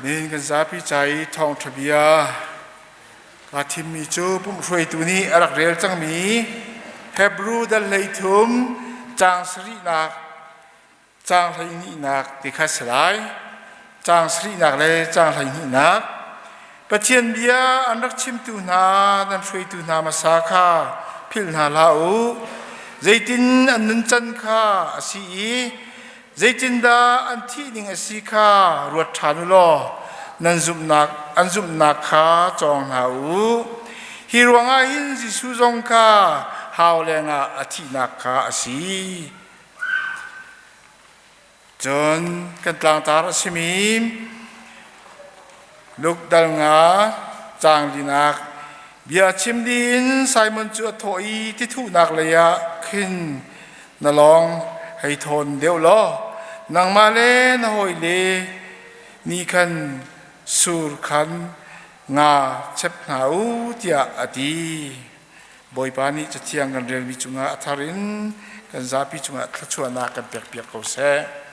Nihin kan zapi ca i thawngṭha bia kaa thimmi cu pumhruaitu nih a rak rel cangmi Hebru dal 13 caang sarihnak caang hleihnihnak ti kha si lai. Caang sarihnak le caang hleihnihnak. Pathian bia an rak chimtu hna nan hruaitu hna hmasa kha philh hna hlah u. Zeitin an nuncan kha a si i Zeitindah an thih ning a si kha ruat ṭhan u law nan zumhnak an zumhnak kha cawng hna u. Hi ruangah hin Jesuh zong kha hau lengah a thihnak kha a si. Cun kan tlangtar a simi Luke dal nga caang linak bia chim ding Simon cu a thawh i tithuhnak lei ah khin na lawng hei thawn deuh law nangmah le na hawile nih khan sur khan nga chep hna u tiah a ti. Bawipa nih Cathiang kan relmi cungah a thar in kan zapi cungah thluachuahnak kan pekpiak ko seh.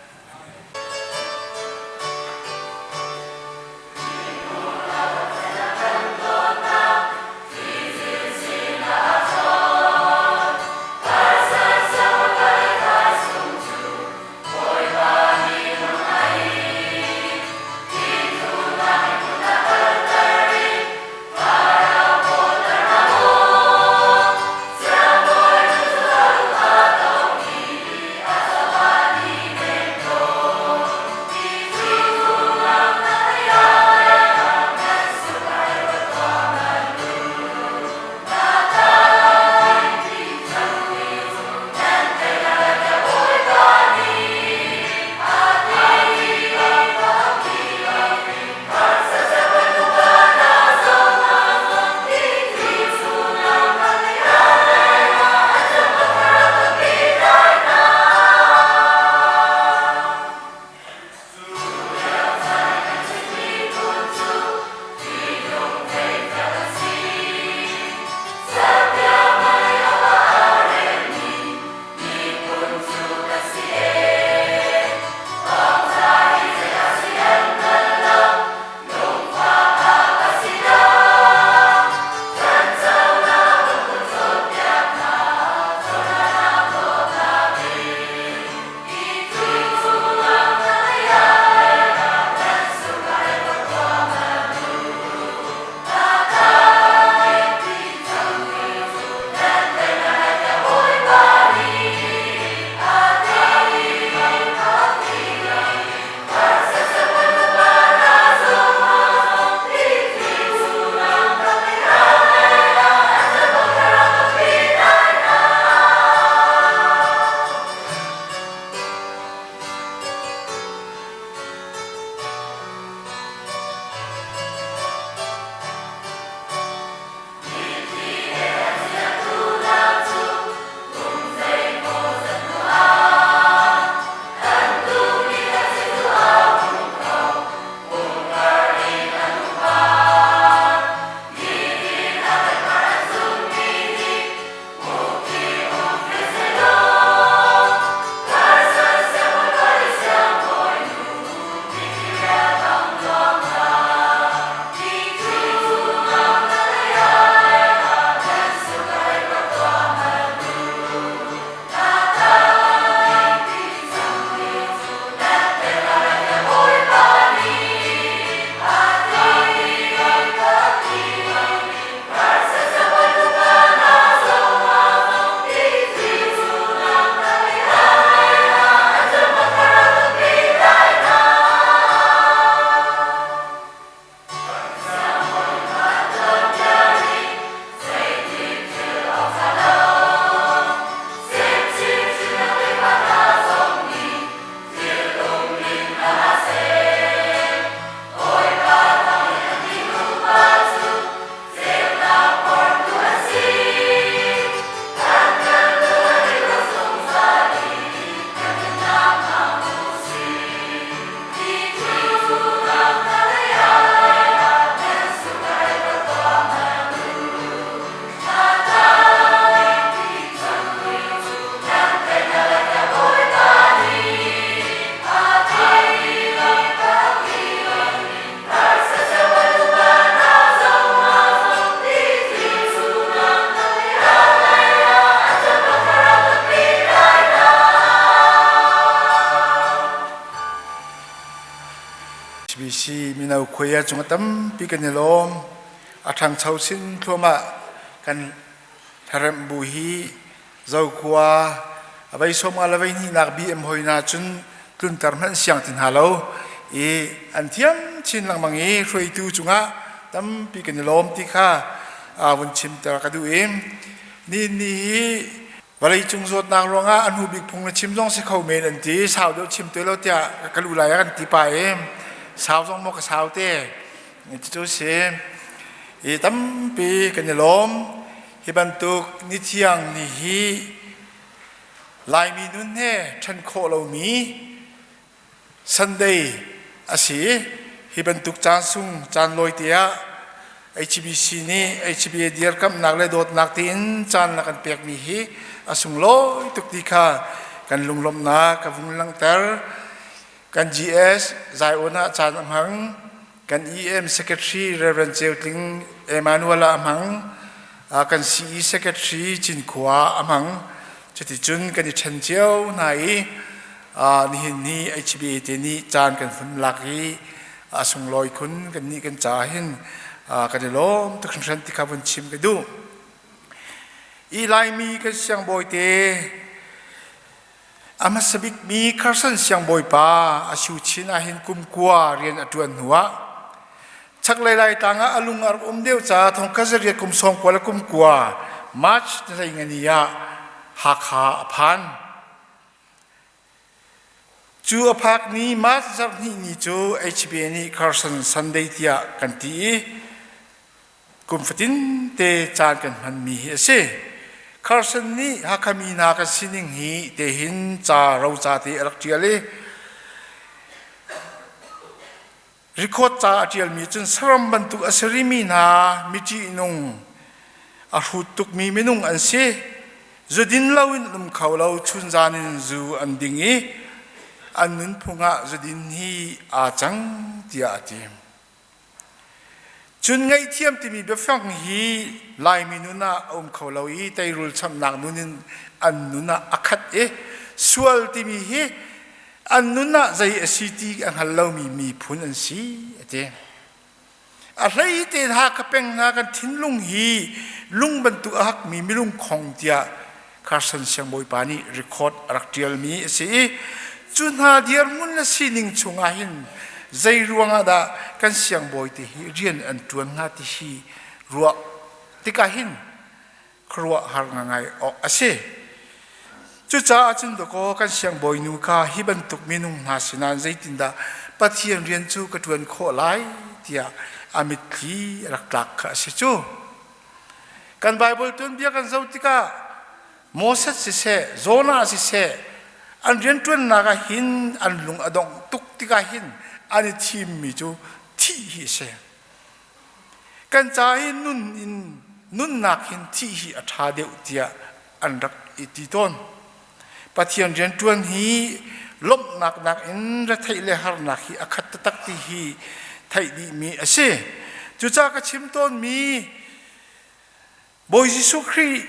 HBC mino khuai cung tampi kan i lawm. A ṭhangcho chin thluahmah kan hlaremh bu hi Zokhua a vei sawm nga le vei hnihnak BM hoi hna cun tlunter hmanh siang ti hna lo i an thiam chin lengmang i hruaitu cungah tampi kan i lawm ti kha vun chimter ka duh i ni ni hi vawleicung zawtnak ruangah a hnu bik phung na chim zong si kho men an ti. Sau deuh chim te lo tiah ka lu lai ah kan ti pa i sau zong maw ka sau te cucu si i tampi kan i lawm. Hi bantuk ni thiang ni hi Laimi nun he ṭhen khawh lomi Sunday a si. Hi bantuk caan sung caan lawi te ah HBC nih HBA dirkamhnak le dawtnak tein caan na kan pekmi hi a sunglawi tuk ti kha kan lunglawmhnak ka vung langhter. Kan GS Zion ah caan a hmang. Kan EM Secretary Reverend Ceu Tling Emmanuel ah a hmang. Kan CE Secretary Cinkhua a hmang. Cuticun kan i ṭhen cio hna i nihin ni HBA te nih caan kan hun lak i a sunglawi khun kan nih kan ca hin kan i lawm tuk hringhran ti kha vun chim ka duh. I Laimi kan siangbawi te A hmasa bikmi Carson siangbawipa a siuchin ahhin kum kua rian a ṭuan hnuah chaklei Laitlang ah a lung a rak um deuh caah thongkhat zariat kum sawmkua le kum kua March ni hlei ah Hakha a phan. Cu a phak ni March zarhhnih ni cu HBA nih Carson Sunday tiah kan ti i kum fatin te caan kan hmanmi hi a si. Carson nih Hakha mi hna kan sining hi tehin ca roca te a rak ṭial i record ca a ṭialmi cun saram bantuk a si rimi hna miṭihnung a hrut tukmi minung an si. Zudin loin an um kho lo, chunzan in zu an ding i an nunphung ah zudin hi aa cang tiah a ti. Cun ngaihthiam timi biafang hi Laimi nun ah a um kho lo i teirul chamnak nun in an nun ah a khat i sual timi hi an nun ah zei a si ti a hngal lomi miphun an si a ti. A hlei te hna ka peng hna kan thinlung hi lung bantuk a hakmi milung khong tiah Carson siangbawipa nih record a rak ṭialmi a si i cu hna dirhmun le sining chungah hin zei ruangah dah kan siangbawi te hi rian an ṭuan hnga ti hi ruah tikah hin khuaruahhar ngai awk a si. Cucaah cun dakaw kan siangbawi nu kha hi bantuk minung hna sinah zeitindah Pathian rian cu ka ṭuan khawh lai tiah a mitthli a rak tlak kha a si cu. Kan Baibal tuanbia kan zoh tikah Moses siseh, Jonah siseh, an rianṭuannak ah hin an lung a dongh tuk tikah hin an i thimmi cu thih hi a si. Kan ca hi nun in nunnak hin thih hi a ṭha deuh tiah an rak i ti tawn. Pathian rianṭuan hi lawmhnak nakin retheih le harnak hi a khat taktak ti hi theih dihmi a si. Cucaah ka chim tawnmi Bawi Jesuh Khrih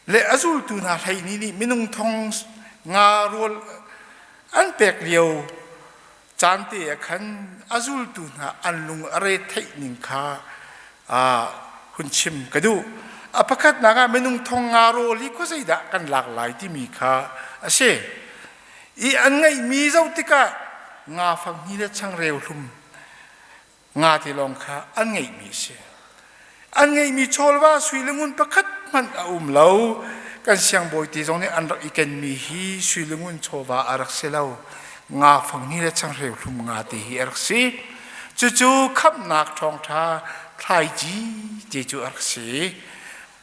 le a zultu hna hleihnih nih minung thong nga rawl an pek lio caan te ah khan a zultu hna an lung a re theih ning kha hun chim ka duh. A pakhatnak ah minung thong nga rawl hi khuazeidah kan lak lai timi kha a si. I an ngeihmi zoh tikah nga fanghni le changreu hlum nga te lawng kha an ngeihmi a si. An ngeihmi chawlva sui le ngun pakhat hmanh a um lo. Kan siangbawi te zong nih an rak i kenmi hi sui le ngun chawva a rak si lo. Nga fanghni le changreu hlum nga te hi a rak si. Cucu khamhnak ṭhawngṭha thlaici te cu a rak si.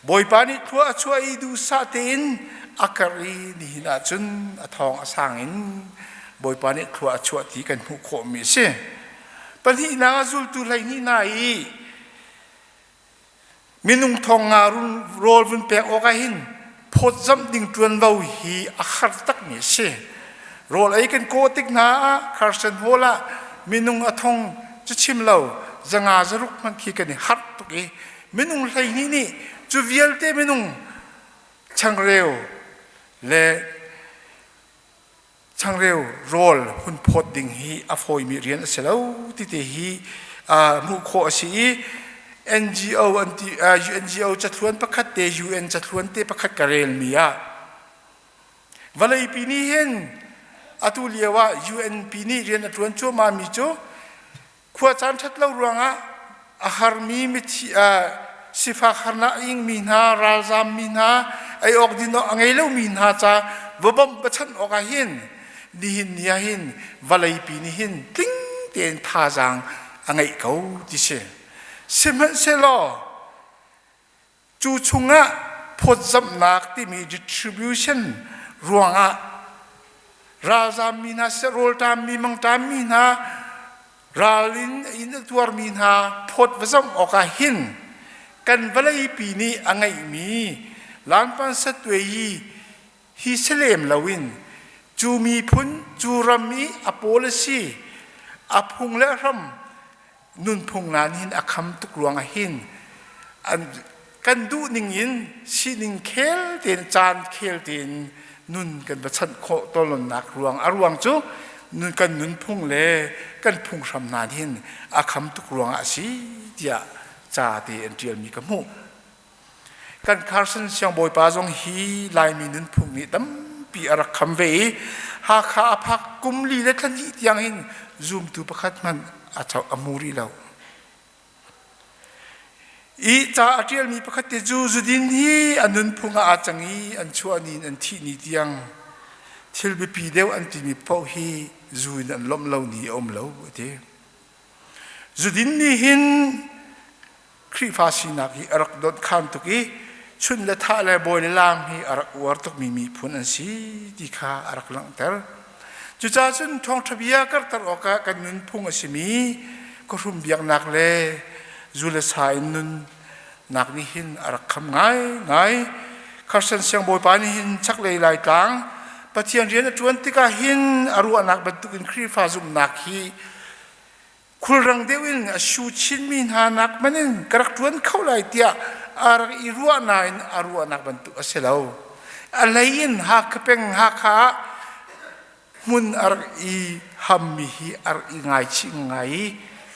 Bawipa nih thlua a chuah i duhsah tein a karh i nihin ah cun a thawng a sang in Bawipa nih thlua a chuah ti kan hmuh khawhmi a si. Pahnihnak ah zultu 12 hna i minung thong nga rawl vun pek awk ah hin phawtzamh ding ṭuanvo hi a har takmi a si. Rawl ei kan kawh tik hna ah Carson Hall ah minung a thong cu chim lo zanga zaruk hmanh khi kan i harh tuk i minung 12 nih cu vialte minung changreu le. Changreu rawl hun phawt ding hi a fawimi rian a si lo ti te hi hmuh khawh a si i NGO an ti NGO cathluan pakhat te UN cathluan te pakhat ka relmi ah vawleipi nih hin atu lio ah UNP nih rian a ṭuan cuahmah mi cu Khua caan ṭhat lo ruangah a harmi mithi sifak harnak a ingmi hna, ralzammi hna, ei awk din awk a ngei lomi hna ca va bawmh va chanh awk ah hin nihin ni ah hin vawleipi nih hin tling tein thazaang a ngeih ko ti si. Sihmanhsehlaw Cu chungah phawtzamhnak timi distribution ruangah ralzammi hna siseh, rawlṭammi, mangṭammi hna, ral in inn a tuarmi hna phawt va zamh awkah hin kan vawleipi nih a ngeihmi lanpan sattuai hi si lem loin cu miphun, cu ram i a policy, a phung le hram nunphung nain hin a kham tuk ruangah hin an kan duh ning in sining khel tein caan khel tein nun kan va chanh khawh tolonnak ruang a ruang cu nun kan nunphung le kan phunghram nain hin a kham tuk ruangah a si tiah ca te an ṭialmi ka hmuh. Kan Carson siangbawipa zong hi Laimi nunphung nih tampi a rak kham ve i Hakha a phak kum li le thla hnih tiang hin zumtu pakhat hmanh a a hmu rih lo. I ca a ṭialmi pakhat te cu zudin hi a nunphung ah aa cang i an chuah ni in an thih ni tiang thil biapi deuh an timi paoh hi zu in an lawmh lo ni a um lo a ti. Zudin nih hin Khrihfa sinak hi a rak donhkhan tuk i chun le thah le bawi le laam hi a rak uar tukmi miphun an si ti kha a rak langhter. Cucaah cun thawngṭha bia karhter awkah kan nunphung a simi khuahrum biaknak le zu le sa in nunnak nih hin a rak kham ngaingai. Carson siangbawipa nih hin chaklei Laitlang Pathian rian a ṭuan tikah hin a ruahnak bantukin Khrihfa zumhnak hi khulrang deuh in a su chinmi hna nak hmanh in ka rak ṭuan kho lai tiah a rak i ruah nain a ruahnak bantuk a si lo. A hlei in Hakha peng Hakha ah hmun a rak i hammi hi a rak i ngaichih ngai i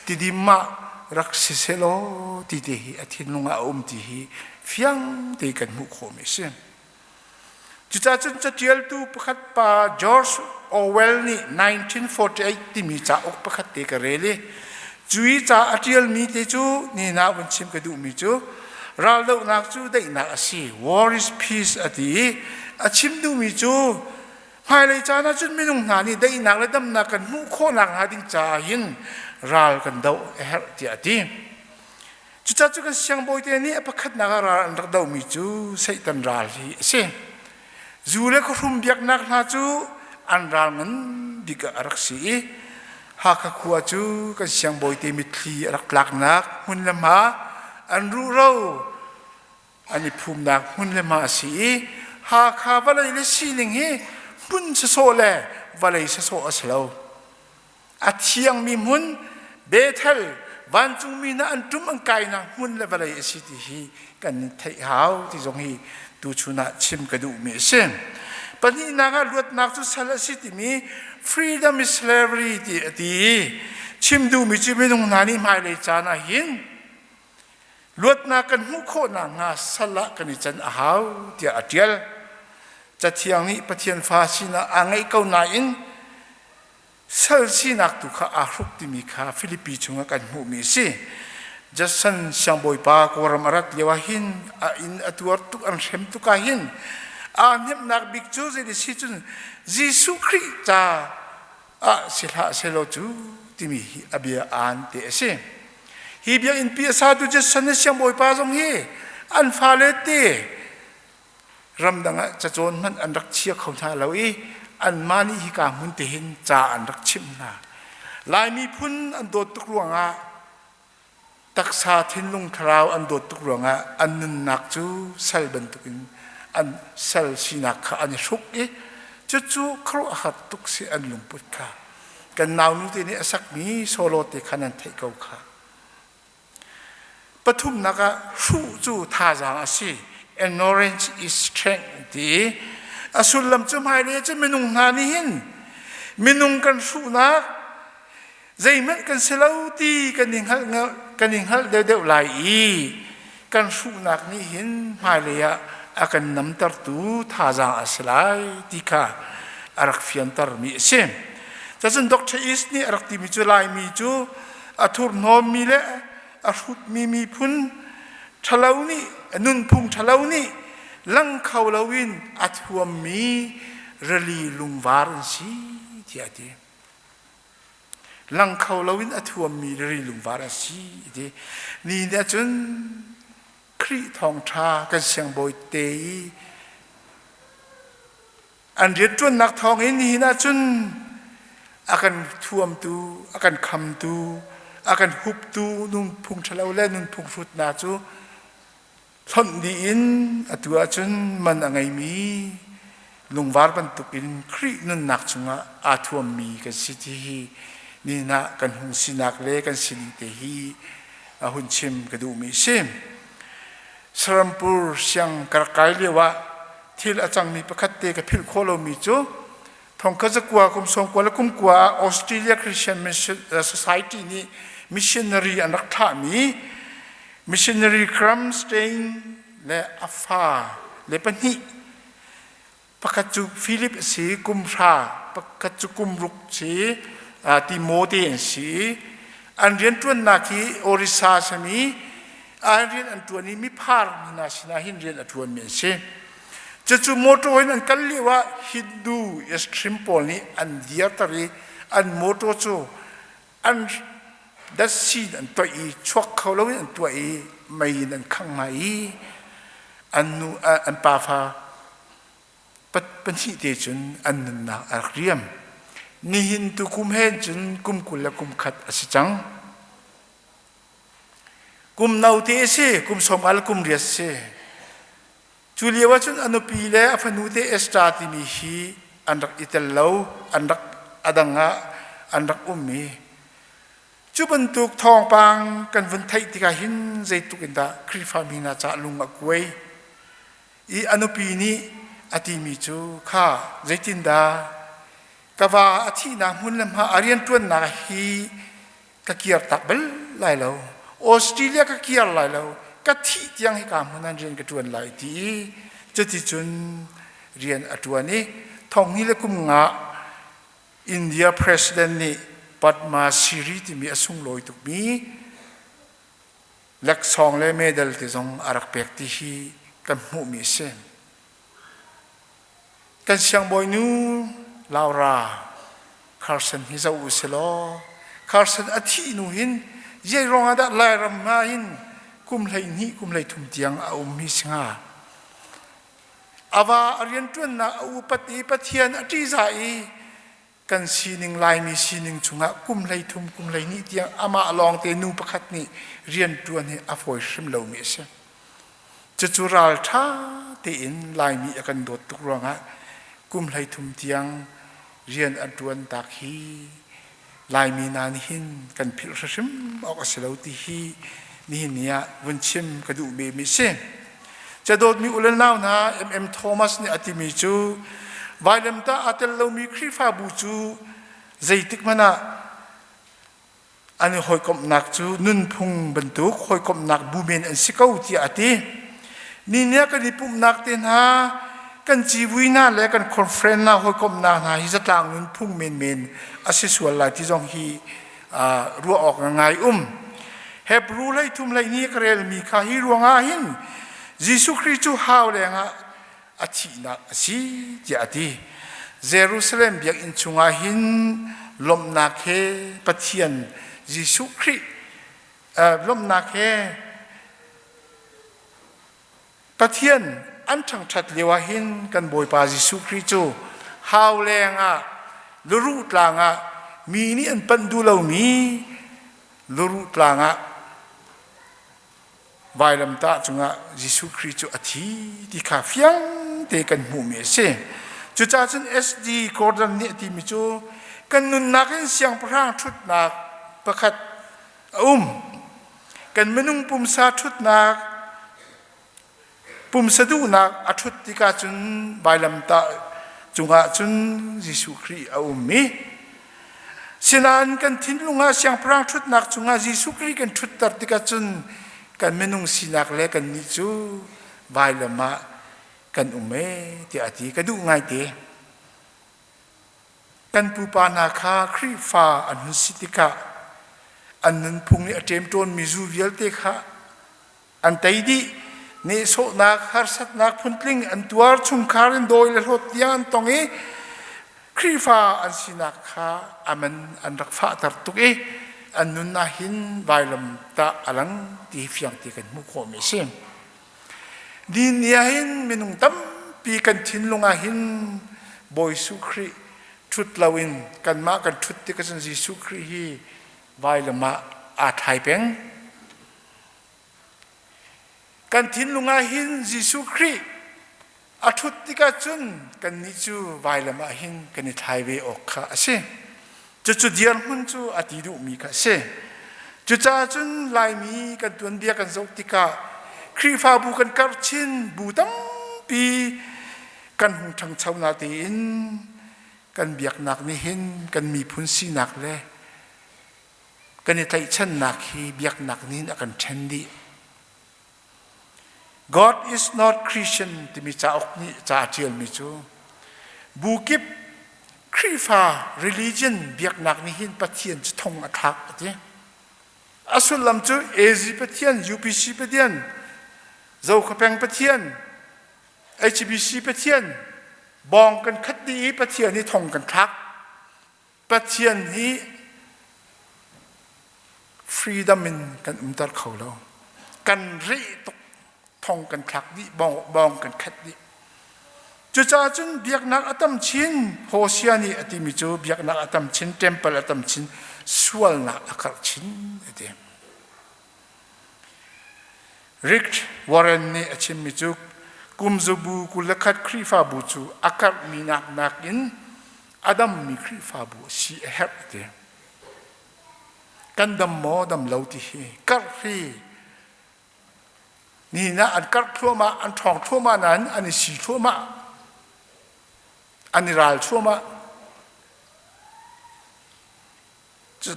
Tidim ah rak si sehlaw ti te hi a thinlung ah a um ti hi fiang te kan hmuh khawhmi a si. Cucaah cun caṭialtu pakhat pa George Orwell nih 1948 timi cauk pakhat te ka rel i cu i ca a ṭialmi te cu nihin ah vun chim ka duhmi cu raldohnak cu daihnak a si, war is peace a ti i a chim duhmi cu hmailei caan ah cun minung hna nih daihnak le damnak kan hmuh khawhnak hnga ding caah hin ral kan doh a herh tiah a ti. Cucaah cu kan siangbawite nih a pakhatnak ah ral an rak dohmi cu Satan ral hi a si. Zu le khuahrum biaknak hna cu an ral ngan bik ah a rak si i Hakha khua cu kan siangbawite mitthli a rak tlaknak hmun le hma an ruhro an i phumnak hmun le hma a si i Hakha vawlei le sining hi hmun sawsawh le vawlei sawsawh a si lo. A thiangmi hmun Bethel vancungmi hna an ṭum an kainak hmun le vawlei a si ti hi kan theih hau ti zong hi tuchun ah chim ka duhmi a si. Pahnihnak ah luatnak cu sal a si timi freedom is slavery ti a ti i chim duhmi cu minung hna nih hmailei caan ah hin luatnak kan hmuh khawh nakhnga sal ah kan i can a hau tiah a ṭial. Cathiang nih Pathian fa sinak aa ngeih ko nain Sal sinak tu kha aa hruk timi kha Filipi chungah kan hmuhmi a si. Judson siangbawipa Kawlram a rat lio ah hin a inn a tuar tuk an hrem tuk ah hin aa hnemhnak bik cu zei si cun Jesuh Khrih ca ah si hlah sehlaw cu timi hi a bia aan te a si. Hi biakinn pi a satu Judson le siangbawipa zong hi an fale te Ramdang ah cacawn hmanh an rak chia kho hna lo i anmah nih hika hmun te hin ca an rak chimh hna. Lai miphun an dawt tuk ruangah taksa thinlung thlarau an dawt tuk ruangah an nunnak cu sal bantukin an sal sinak kha an i hruk i cucu khuaruahhar tuk si an lungput kha. Kan naunu te nih a sakmi solo te kha nan theih ko kha. Pathumnak ah hruh cu thazaang a si. Ignorance is strength ti. A sullam cu hmailei cu minung hna nih hin. Minung kan hruhnak zeihmanh kan si lo ti kan i hngalh kan i hngalh deuhdeuh lai i kan hruhnak nih hin hmailei ah a kan namtertu thazaang a si lai ti kha a rak fiantermi a si. Cacun Dr. East nih a rak timi cu Laimi cu a thurhnawmmi le a hrutmi miphun ṭhalo nih nunphung ṭhalo nih lang kho loin a thuammi rili lungvar an si tiah a ti. Lang kho loin a thuammi rili lungvar an si ti. Ni nih cun Khrih thawngṭha kan siangbawi te i an rianṭuannak thawngin nihin ah cun a kan thuamtu, a kan khamtu, a kan huptu nunphung ṭhalo le nunphung hrutnak cu hlonh dih in atu ahcun man a ngeimi lungvar bantukin Khrih nunnak chungah aa thuammi kan si ti hi nihin ah kan hung sinak le kan sining te hi a hun chim ka duhmi a si. Sarampur siang ka rak kai lio ah thil a cangmi pakhat te ka philh khawh lomi cu thongkhat zakua kum sawmkua le kum kua ah Australia Christian Society nih missionary an rak thlahmi missionary Graham Stein le a fa le pahnih pakhat cu Philip a si kum hra pakhat cu kum ruk si Timote an si an rianṭuannak hi Orissa sami an rian an ṭuan i miphar hna sinah hin rian a ṭuanmi an si. Cucu motor in an kal lio ah Hindu extreme pawl nih an dirter i an motor cu an datsi in an toih i chuak kho loin an tuah i mei in an khangh hna i an nu an pafa pahnih te cun an nunnak a rak riam. Nihin tu kum he cun kum 21 a si cang. Kum note a si, kum sawm kum riat si. Cu lio ahcun a nupi le a fanu te Esther timi hi an rak i tel lo, an rak a dang ah an rak um i cu bantuk thawngpang kan vun theih tikah hin zeitluk in dah Khrihfa mi hna caah lung a kuai. I a nupi nih a timi cu kha zeitindah ka va a thihnak hmun le hma a rianṭuannak hi ka kir tak bal lai lo. Australia ka kir lai lo. Ka thih tiang hika hmun ah rian ka ṭuan lai ti i cuticun rian a ṭuan i thonghnih le kum nga India President nih Padma Shri timi a sunglawi tukmi laksawng le medal te zong a rak pek ti hi kan hmuhmi a si. Kan siangbawinu Laura Carson hi zoh u si law Carson a thih hnu hin zei ruangah dah Lairam ah hin kum 12 kum 13 tiang a um hi si hnga. A va a rianṭuannak a upat i Pathian a ṭihzah i kan sining Laimi sining chungah kum 13 kum 12 tiang amah lawngte nu pakhat nih rianṭuan hi a fawi hrim lomi a si. Cucu ralṭha tein Laimi a kan dawt tuk ruangah kum 13 tiang rian a ṭuan tak hi Laimi hna nih hin kan philh hrimhrim awk a si lo ti hi nihin ni ah vun chim ka duh vemi a si. Cadawtmi u le nau hna MM Thomas nih a timi cu vailamtah aa tel lomi Khrihfabu cu zeitik hmanh ah an i hawikomhnak cu nunphung bantuk hawikomhnak bu men an si ko tiah a ti. Ni ah kan i pumhnak te hna kan civui hna le kan conference hna hawikomhnak hna hi zatlang nunphung menmen a si sual lai ti zong hi ruah awk ngai um. Hebrew 13 12 ka relmi kha hi ruangah hin Jesuh Khrih cu hau lengah a thihnak a si tiah a ti. Jerusalem biakinn chungah hin lawmhnak he Pathian Jesuh Khrih lawmhnak he Pathian an ṭhangṭhat lio ah hin kan Bawipa Jesuh Khrih cu hau leng ah luruh tlang ah mi nih an panh duh lomi luruh tlang ah vailamtah cungah Jesuh Khrih cu a thi ti kha fiang te kan hmuhmi a si. Cucaah cun S.D. Gordon nih a timi cu kan nunnak in siangpahrang ṭhutnak pakhat a um. Kan minung pumsa ṭhutnak pumsa duhnak a ṭhut tikah cun vailamtah cungah cun Jesuh Khrih a um i sinain kan thinlung ah siangpahrang ṭhutnak cungah Jesuh Khrih kan ṭhutter tikah cun kan minung sinak le kannih cu vailam ah kan um ee tiah a ti. Ka duh ngaite. Kan pupa hna kha Khrihfa an hun si tikah an nunphung nih a ṭemṭawnmi zu vialte kha an tei dih. Nehsawhnak, harsatnak phuntling an tuar, chungkhar in dawi le hlawt tiang an tong i Khrihfa an sinak kha a man an rak fahter tuk i an nun ah hin vailam tah a lang ti hi fiang te kan hmuh khawhmi a si. Ni ah hin minung tampi kan thinlung ah hin Bawi Jesuh Khrih ṭhut loin kanmah kan ṭhut tik ahcun Jesuh Khrih hi vailam ah aa thlai peng. Kan thinlung ah hin Jesuh Khrih a ṭhut tikah cun kannih cu vailam ah hin kan i thlai ve awk kha a si. Cucu dirhmun cu a ti duhmi kha a si. Cucaah cun Laimi kan tuanbia kan zoh tikah Khrihfabu kan karh chin bu tampi kan hung ṭhangcho natein kan biaknak nih hin kan miphun sinak le kan i tlaihchannak hi biaknak nih hin a kan ṭhen dih. God is not Christian timi cauk nih ca a ṭialmi cu bu kip Khrihfa religion biaknak nih hin Pathian cu thong a thlak a ti. A sullam cu AZ Pathian, UPC Pathian, Zokhapeng Pathian, HBC Pathian, bawng kan khat dih i Pathian hi thong kan thlak. Pathian hi freedom in kan umter kho lo. Kan reh tuk thong kan thlak dih, bawng kan khat dih. Cucaah cun biaknak a tam chin, Hosea nih a timi cu biaknak a tam chin, temple a tam chin, sualnak a karh chin a ti. Rick Warren nih a chimmi cu kumzabu 21 Khrihfabu cu a karhmi nak nakin a dammi Khrihfabu a si a herh ti. Kan dam maw dam lo ti hi karh hi nihin ah an karh thluahmah an ṭhawng thluahmah nain an i si thluahmah an i ral thluahmah.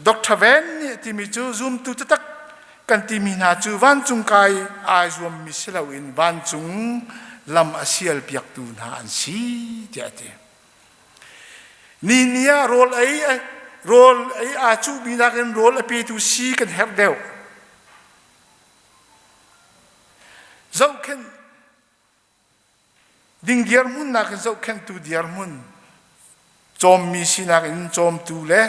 Dr. Van nih a timi cu zumtu taktak kan timi hna cu vancung kai ai zuammi si loin vancung lam a sial piaktu hna an si tiah a ti. Ni ni ah rawl ei rawl ei aa cuhmi nakin rawl a petu si kan herh deuh. Zohkhenh Ding dirhmun nakin zohkhenhtu dirhmun, cawmmi sinak in cawmtu le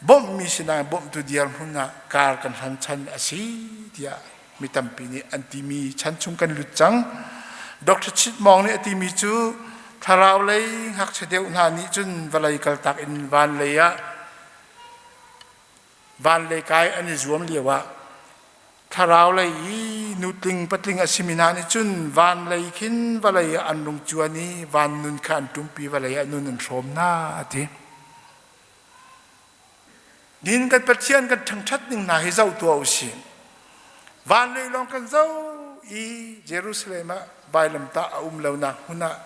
bawmhmi sinak in bawmhtu dirhmun ah kar kan hlan chan a si tiah mi tampi nih an timi chan chung kan lut cang. Dr. Chit Mawng nih a timi cu thlarau lei ngakchia deuh hna nih cun vawlei kaltak in van lei ah van lei kai an i zuam lio ah Thlarau lei i nutling patling a simi hna nih cun van lei khin vawlei ah an rung cuan i van nun kha an ṭumpi vawlei ah nun an hrawm hna a ti. Nihin kan Pathian kan ṭhangṭhat ning hna hi zoh tuah u sih. Van lei lawng kan zoh i Jerusalem ah vailamtah a um lonak hmun ah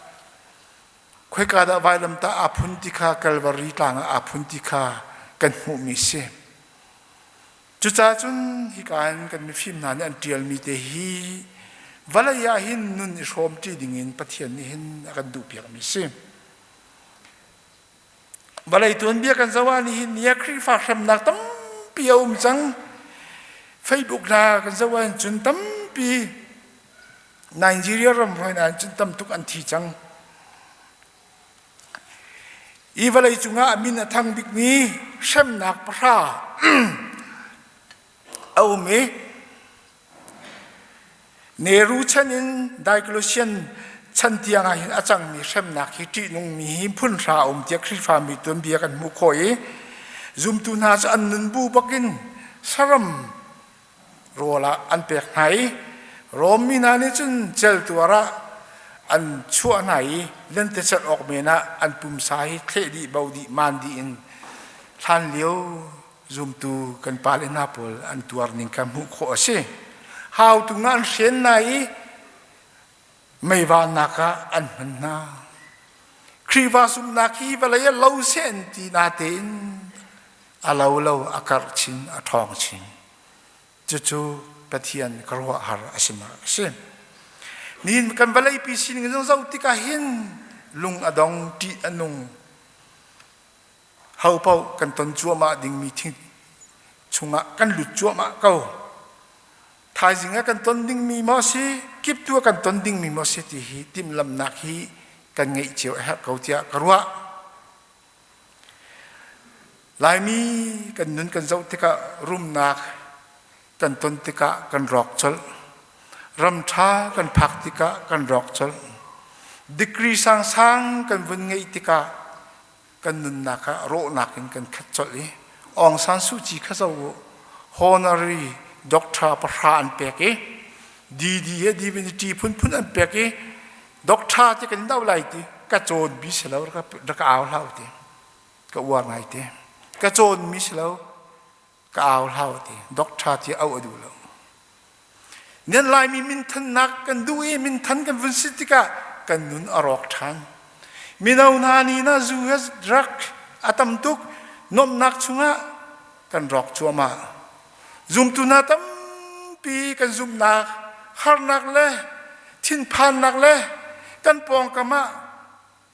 khoika dah vailamtah aa phun ti kha Kalvari tlang ah aa phun ti kha kan hmuhmi si. Cucaah cun hika in kan mifim hna nih an ṭialmi te hi vawlei ah hin nun i hrawmṭi dingin Pathian nih hin a kan duhpiakmi a si. Vawlei tuanbia kan zoh ah nihin ni ah Khrihfa hremnak tampi a um cang. Facebook hna kan zoh ahhin cun tampi Nigeria ram hoi hna cun tam tuk an thi cang. Hi vawlei cungah a min a thang bikmi hremnak pahra a um i Neru chan in Diocletian chan tiang ah hin a cangmi hremnak hi ṭihnungmi hi phun hra a um tiah Khrihfami tuanbia kan hmuh khawh i zumtu hna cu an nun bu bakin saram rawl ah an pek hna i Rom mi hna nih cun celtuar ah an chuah hna i lentecelh awk men ah an pumsa hi thleh dih bo dih maan dih in hlan lio zumtu kan pale hna pawl an tuar ning kha hmuh khawh a si. Hautung ah an hren hna i meivannak ah an hman hna. Khrihfa zumhnak hi vawlei ah lo seh an ti natein a lo lo, a karh chin, a ṭhawng chin. Cucu Pathian khuaruahhar a sinak a si. Nihin kan vawleipi sining zong zoh tikah hin lung a dong, ṭih a nung. Ho paoh kan ton cuahmah dingmi thing chungah kan lut cuahmah ko. Thaizing ah kan ton dingmi maw si, kiptu ah kan ton dingmi maw si ti hi timhlamhnak hi kan ngeih cio a herh ko tiah ka ruah. Laimi kan nun kan zoh tikah rumnak kan ton tikah kan rawk colh. Ram ṭha kan phak tikah kan rawk colh. Degree sangsang kan vun ngeih tikah kan nunnak ah rawhnak in kan khat colh i Aung San Suu Kyi kha zoh u honorary doctor pahra an pek i DD he divinity phunphun an pek i doctor ti kan do lai ti ka cawn mi si lo rak ka au hlah ti ka uar ngai te ka cawn mi si lo ka au hlah ti doctor ti au a duh lo Nan Laimi minthannak kan duh i minthan kan vun si tikah kan nun a rawk ṭhan. Mino hna nih na zu he drug a tam tuk nuamhnak chungah kan rawk cuahmah. Zumtu hna tampi kan zumhnak harnak le thinphannak le kan pawngkam ah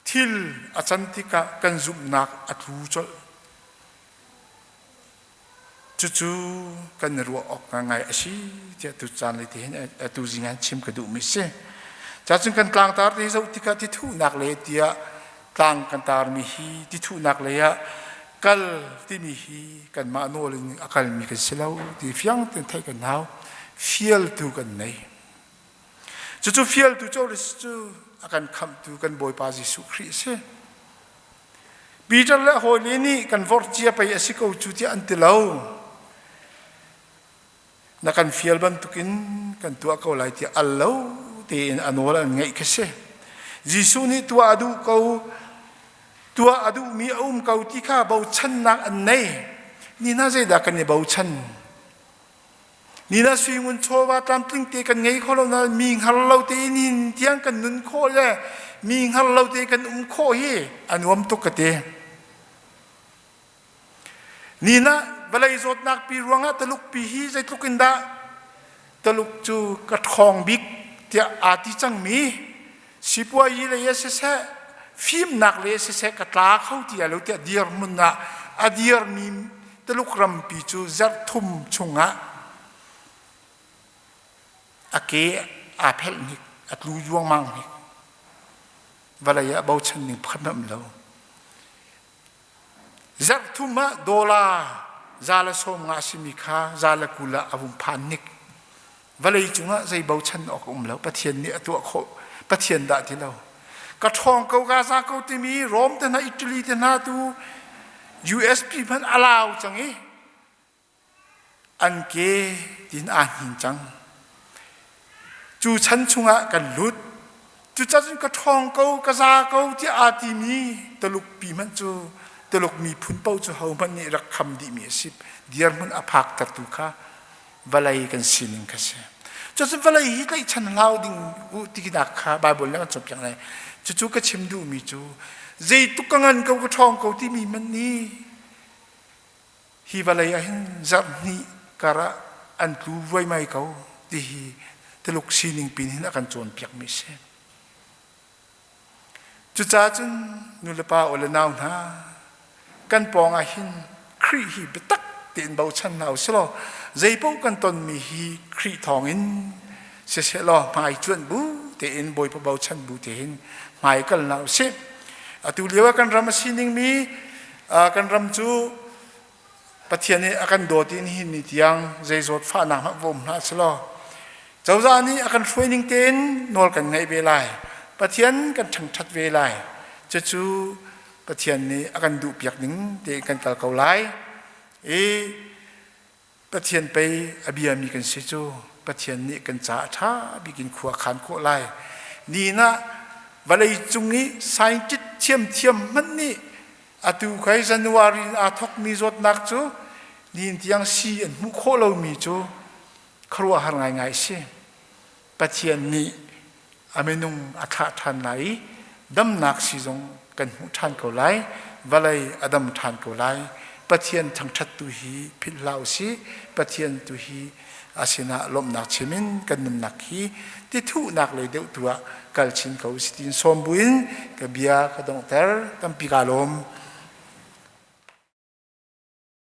thil a can tikah kan zumhnak a tlu colh. Cucu kan i ruah awk ngai a si tiah tu caan le ti hin atu zing ah chim ka duhmi si. Cacun kan tlangtar te zoh tikah tithuhnak le tiah tlang kan tarmi hi tithuhnak lei ah kal timi hi kanmah nawl in a kalmi kan si lo ti fiang tein theih kan hau. Fialtu kan nei. Cucu fialtu cu cu a kan khamhtu kan Bawipa Jesuh Khrih a si. Peter le a hawile nih kan vorh cia pei a si ko cu tiah an ti lo. Na kan fial bantukin kan tuah ko lai tiah al lo tein a nawl an ngaih khi si. Jesuh nih tuah a duh ko, tuah a duhmi a um ko ti kha bochannak an nei. Ni hna zeidah kan i bochan? Ni na suingun chawva tlamtling te kan ngei kho lo na mi hngar lo te in tiang kan nun khawh le mi hngar lo te kan um khawh hi a nuam tuk ka ti. Ni na vawlei zawtnak pi ruangah Taluk pi hi zeitluk in dah Taluk cu ka ṭhawng bik tiah aa ti cangmi sipuayi lei ah siseh fimnak lei ah siseh ka tla kho ti lo tiah dirhmun ah a dirmi Tuluk rampi cu zarh thum chungah a ke aa phelh hnik a tlu duangmang hnik vawlei ah bochan ning pakhat hmanh um lo Zarh thum ah dollar 150 a simi kha 120 ah a vung phan hnik. Vawlei cungah zei bochan awk a um lo. Pathian nih a tuah khawh. Pathian dah ti lo. Ka ṭhawng ko, Gaza ko timi Rome te hna, Italy te hna tu USP hmanh a lau cang i An ke tiin aa hnin cang. Cu chan chungah kan lut. Cucacun ka ṭhawng ko, ka za ko tiah aa timi Tuluk pi hmanh cu Tuluk miphun paoh cu hohmanh nih rak kham dihmi a si. Dirhmun a phaktertu kha vawlei kan sining kha si. Cucun vawlei hi tlaihchan hlau ding u tinak kha Baibal nih a kan cawnpiak lai. Cucu ka chim duhmi cu zeituk ka ngan ko, ka ṭhawng ko timi hmanh nih Hi vawlei ah hin zarh hnih kar ah an tlu vuaimai ko ti hi Tuluk sining pin hin a kan cawnpiakmi a si. Cucaah cun nulepa u le nau hna, kan pawng ah hin Khrih hi biatak tein bochan hna u silaw zeipaoh kan tonmi hi Khrih thawngin siseh law hmai cuanh bu tein Bawipa bochan bu tein hmai kal hna u sih. Atu lio ah kan ram a sining mi Kan ram cu Pathian nih a kan dawt i nihin ni tiang zei zawtfahnak hmanh va um hlah selaw cozah nih a kan hruai ning tein nawl kan ngaih ve lai. Pathian kan ṭhangṭhat ve lai. Cucu Pathian nih a kan duhpiak ning tein kan kal ko lai. I Pathian pei a biami kan si cu Pathian nih kan caah ṭha bik in khua a khan khawh lai. Nihin ah vawlei cung i scientist thiamthiam hmanh nih atu kai January in aa thawkmi zawtnak cu nihin tiang sii an hmuh khawh lomi cu khuaruahhar ngaingai a si. Pathian nih a minung a thlah ṭhan lai i damnak sii zong kan hmuh ṭhan ko lai. Vawlei a dam ṭhan ko lai. Pathian thangṭhat tu hi philh hlah usih. Pathian tu hi a sinah lawmhnak chim in kan nunnak hi tithuhnak lei deuh tu ah kal chin ko usih tiin sawm buin ka bia ka donghter. Tampi kaa lawm.